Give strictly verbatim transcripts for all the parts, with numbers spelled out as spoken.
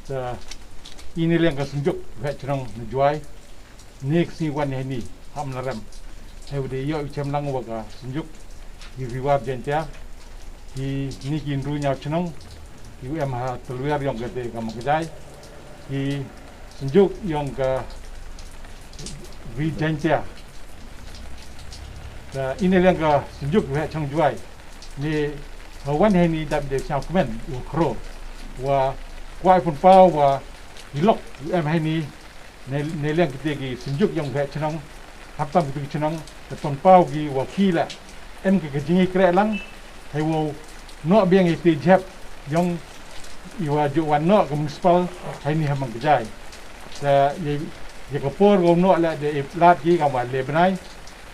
Te ine liang ka Synjuk Waheh Chnong na Jwai, ne ka sngi wan hei ni ha Amlarem, hei wa da ïoh i chem lang wa ka Synjuk i Riwar Jaintia, i ni ki ynru ñiaw chnong i u em ha Talwer yong ka te ka Mangkajai, i Synjuk yong ka Ri Jaintia. Te ine liang ka Synjuk Waheh Chnong Jwai, ne ha wan hei ni dap de sñiaw kmen u khro wa kwah pynpaw wa i lok u em hei ni, ne, ne liang kite ki Synjuk yong Waheh Chnong, haptam kite ki chnong, te pynpaw ki wa ki la em ka, ka jingïakreh lang, hei wow noh biang i te jhep yong i wa ju wan noh ka municipal hei ni ha Mangkajai. Te ya, ya ka por wow noh la de i lad ki ka wa le bnai.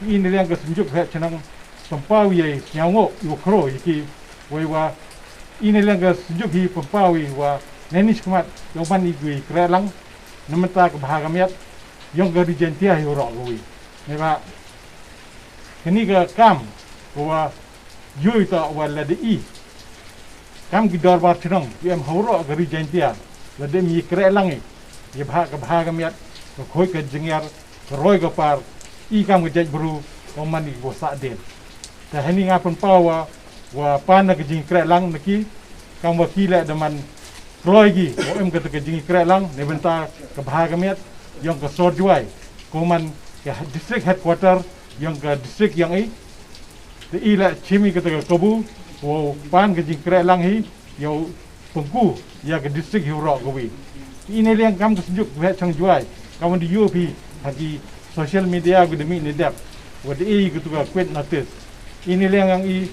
Ine liang ka Synjuk Waheh Chnong pynpaw ya i sñiaw ngoh i wa khro ya ki, wei wa ine liang ka Synjuk hi pynpaw i wa neni shkmat yow man i gui kreh lang, na mynta ka bha ka miat yong ka Ri Jaintia hi u roh ka wi. Ne ba kani ka kam ka wa yui ta wa la de i kam ki dorbar chnong ki em ha u roh ka Ri Jaintia, la de mi kreh lang i ya bha ka bha ka miat, ka khoi ka jingïar, ka roi ka par, i kam ka jait bru, ka man i wa sah den. Te hei ni nga pynpaw wa, wa pan na ka jingkreh lang na ki, kam wa ki le da man kloi ki wa em ka te ka jingkreh lang, ne bynta ka bha ka miat yong ka sor Jwai, ka man ka district headquarter yong ka district yong i. Te i la chim i ka te ka kabu wow pan ka jingkreh lang hi yow pynku ya ka district hi u roh ka wi. Ine liang kam ka Synjuk Waheh Chnong Jwai, kam wa da ïoh phi ha ki social media ka da mih ne dep wa da i ka tu ka quit notice. Ine liang yong i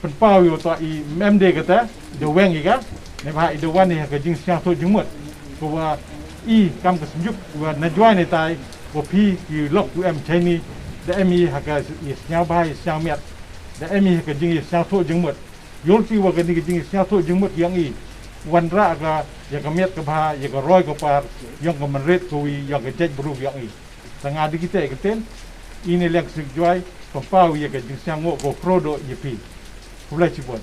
pynpaw yow ta i mem de ka ta da weng i ka, ne ba i da wan i ha ka jingsñiawthuh jingmut ka wa i kam ka Synjuk wa na Jwai ne tai, wa phi ki lok u em chai ni, da em i ha ka i sñiaw bha i sñiaw miat, da em i ha ka jingïasñiawthuh jingmut. Yow phi wa kani ka jingïasñiawthuh jingmut yong i wan rah ka ya ka miat ka bha, ya ka roi ka par yong ka mynrit ka wi, yong ka jait bru yong i. Te nga da kite ka ten, ine liang ka Synjuk Jwai pynpaw ya ka jingsñiaw ngoh ka khro doh ya phi. Khublei chibun.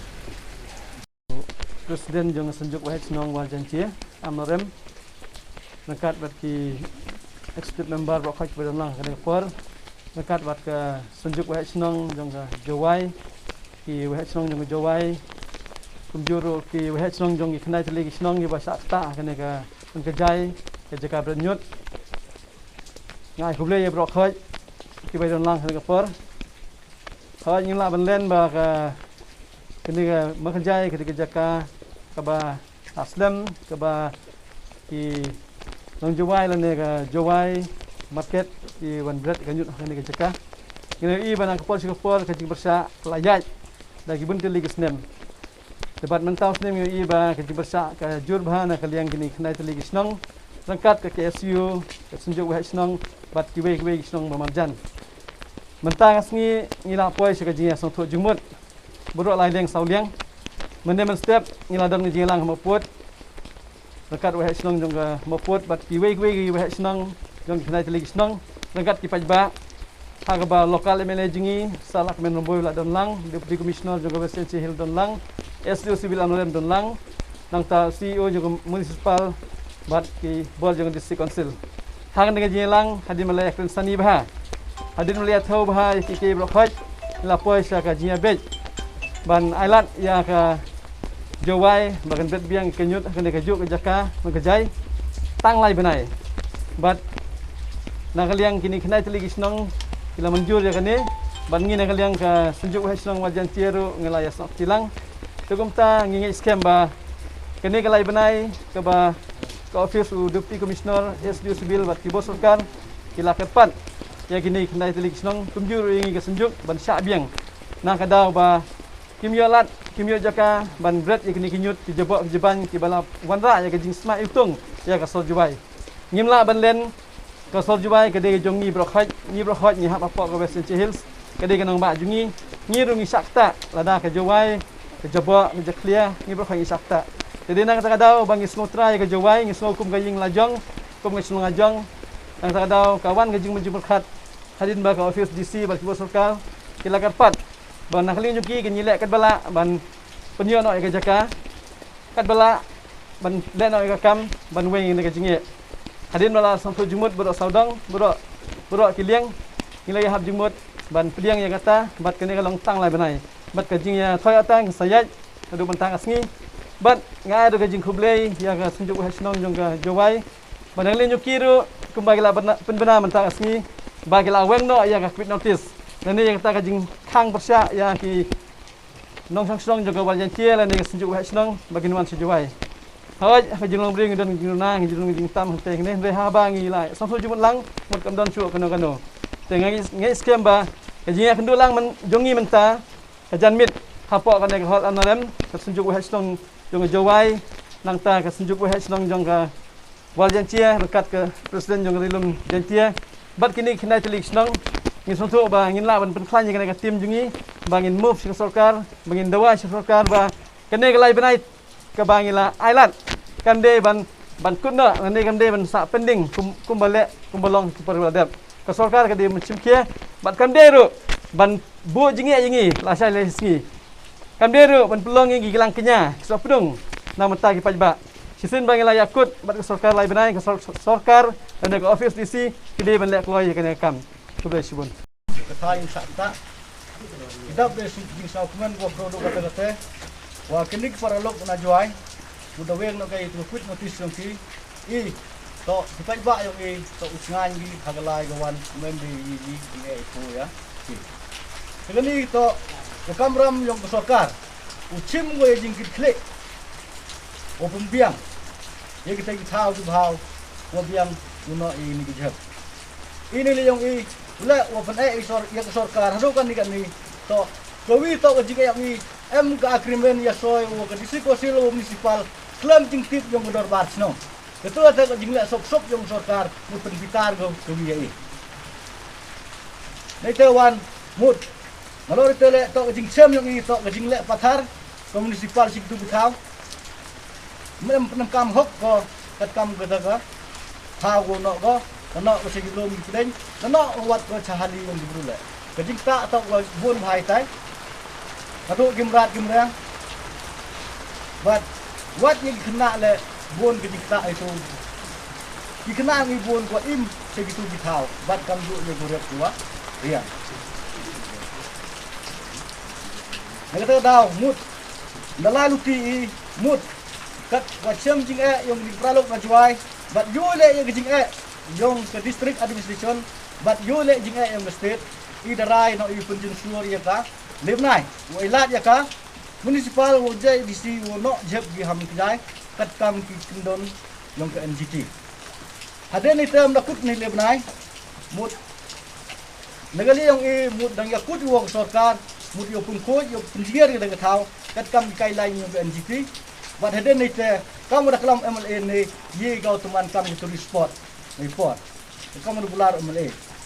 President jong ka Synjuk Waheh Chnong War Jaintia Amlarem, ryngkat bad ki executive member baroh khoit ba don lang kane ka por, ryngkat bad ka Synjuk Waheh Chnong jong ka Jowai, ki waheh chnong jong ka Jowai, kumjuh ruh ki waheh chnong jong ki khyndai tylli ki chnong ki ba shah ktah kane ka Mangkajai, ka jaka bret ñiut. Nga ai khublei ya baroh khoit ki ba don lang kane ka por. Hooid, ngin lah ban len ba ka, kane ka Mangkajai, kane ka jaka kaba slem, kaba ki nong Jowai lane ka Jowai market ki wan bret ka ñiut ha kane ka jaka. Ngin ïohi ba na ka por sha ka por ka jingpyrshah la ïaid da ki bun tylli ki snem. Te bad mynta u snem ngi ïohi ba ka jingpyrshah ka jur bha na ka liang kine khyndai tylli ki shnong, ryngkat ka K S U, ka Synjuk Waheh Shnong bad kiwei kiwei ki shnong ba marjan. Mynta ka sngi ngi la poi sha ka jingïasngewthuh jingmut baroh lai liang saw liang. Mynne mynstep ngi la don ka jingïalang ha Mawpud ryngkat waheh shnong jong ka Mawpud bad kiwei kiwei ki waheh shnong jong ki khyndai tylli ki shnong, ryngkat ki paidbah. Ha kaba local M L A jong ngi Sir Lahkmen Rymbui la don lang, Deputy Commissioner jong ka West Jaintia Hills don lang, S D O Civil Amlarem don lang, nangta C E O jong ka Municipal bad ki bor jong ka District Council. Ha kane ka jingïalang hadien ba la ïakren sani bha, hadien ba la ïathuh bha ïa kiei kiei baroh khoit, la poi sha ka jingïabeit ban ailad ïa ka Jowai ba kan bret biang ka ñiut ha kane kajuh ka jaka Mangkajai tang lai bnai. Bad na ka liang kine khyndai tylli ki shnong ki la mynjur ïa kane, bad ngi na ka liang ka Synjuk Waheh Shnong War Jaintia ruh ngi la ïasnoh kti lang. Te kumta ngi ngeit skhem ba kane ka lai bnai kaba ka office u Deputy Commissioner, S D O Civil bad ki bor sorkar ki la kyrpad ïa kine khyndai tylli ki shnong kumjuh ruh ïa ngi ka Synjuk ban shah biang na ka daw ba kim ïoh lad, kim ïoh jaka ban bret ïa kine ki ñiut ki jaboh ki jaban kiba la wanrah ïa ka jingsma iwtung ïa ka sor Jowai. Ngim lah ban len, ka sor Jowai ka dei ka jong ngi baroh khoit, ngi baroh khoit ngi hap hapoh ka West Jaintia Hills, ka dei ka nongbah jong ngi. Ngi ruh ngi shah ktah lada ka Jowai ka jaboh ka jakhlia, ngi baroh khoit ngi shah ktah. Te dei na kata ka daw ba ngi sngew trai ïa ka Jowai, ngi sngew kum ka ïing la jong, kum ka shnong la jong. Na kata ka daw ka wan ka jingmut jingpyrkhat hadien ba ka office D C bad ki bor sorkar ki la kyrpad ba na ka liang jong ki kin ïaleh katba lah ban pynïoh noh ïa ka jaka. Katba lah ban leh noh ïa ka kam ban weng ïa ka jingeh. Hadien ba la sngewthuh jingmut baroh sawdong, baroh, baroh ki liang, ngi la ïahap jingmut ban pdiang ïa kata, bad kane ka long tang lai bnai. Bad ka jingïathoh ïa tang sa ïaid naduh mynta ka sngi. Bad nga ai ruh ka jingkhublei ïa ka Synjuk Waheh Shnong jong ka Jowai. Bad nangne ñiuh ki ruh kumba ki la bna-, pynbna mynta ka sngi ba ki la weng noh ïa ka quit notice. Nangne ïa kata ka jingkhang pyrshah ïa ki nongshong shnong jong ka Wal Jaiñtia lane ka Synjuk Waheh Shnong ba kin wan sha Jowai. Hooid, ha ka jinglong briew ngi don ka jingduna, ngi don ka jingtam hangtei hangtei, hynrei haba ngi la sngewthuh jingmut lang, mut kam don shuh kano kano. Te nga ngeit, nga ngeit skhem ba ka jingïakynduh lang man, jong ngi mynta, ka janmiet hapoh kane ka hall N R M, ka Synjuk Waheh Shnong jong ka Jowai, nangta ka Synjuk Waheh Shnong jong ka Wal Jaiñtia ryngkat ka President jong ka Ri Lum Jaiñtia bad kine ki khyndai tylli ki shnong, ngi sngewthuh ba ngin lah ban pynkhlaiñ ïa kane ka team jong ngi ba ngin move sha ka sorkar, ba ngin dawa sha ka sorkar ba kane ka lai bnai kaba ngi la ailad kam dei ban, ban kut noh, lane kam dei ban sah pending kum, kumba leh, kumba long ki por ba la dep. Ka sorkar ka dei ban shim khia bad kam dei ruh ban buh jingeh ïa ngi lashai lashisngi. Kam dei ruh ban pynlong ïa ngi ki langkñia ki sopdung na bynta ki paidbah. Shisien ba ngi la ïakut bad ka sorkar lai bnai, ka sor-, sorkar lane ka office D C ki dei ban leh kloi ïa kane ka kam. Khublei shibun. Ka thaiñ sah ta. Ki dap da jingsngewkmen ba kordor kata kata. Wa kine ki paralok na Jowai. Mut da weng noh ka ïa ka quit notice jong ki. I, to, ki paidbah jong i, to, u thngan ki ha ka lai ka wan, mem de i, i, i, eh, i, ko, ya. Ki. Te kane, to, ka kamram jong ka sorkar u shim ko ïa jingkitkhlieh, u pynbiang ïa kita ki thaw ki bhaw, u biang u noh ïa kine ki jhep. Ine lei jong i, u leh u pyneh ïa sor-, ïa ka sorkar haduh kane kane, to, kawi, to, ka jingeh jong i, em ka agreement ïa soi u ka District Council u municipal khlem jingtip jong ka dorbar shnong. Kato te ka jingleh sop sop jong sorkar mut pynbitar ka, ka wi ïa i. Nei te wan mut. Nalor te leh to ka jingchem jong i to ka jingleh pathar ka municipal sik tu bthaw. Mem pynam kam hok ko kat kam ka da ka. Thaw ko no ko, ka no ko sik lum ki pdeng, ka no ko wat ko chahali jong ki bru leh. Ka jingta to ko bun bhai tai. Haduh ki mrad ki mriang. Bad wat ngi khynnah leh bun ki jingkhynnah itu. Ki khynnah ngi bun ko im sha kitu ki thaw bad kam ju ïa ku rep ku wa riang. Na kata daw mut da la luti i mut kat wa chem jingeh ïong ki paralok na Jowai bad ïoh leh ïa ki jingeh ïong ka district administration bad ïoh leh jingeh ïong ka state i da rai no i pynjynshur ïa ka leh bnai wa i lad ïa ka municipal wa jai D C wa noh jep ki ham ki jai kat kam ki kyndon ïong ka N G T. Hadien ni tem da kut ni leh bnai mut na ka liang i mut dang ïa kut wa ka sorkar mut ïa pun khuid ïa pun jingir ïa ka thaw kat kam ki kai lain ïong ka N G T. Bad hadien ni te kam da klam M L A ni ye ka teman kam ki tourist spot ni por kam da bular M L A.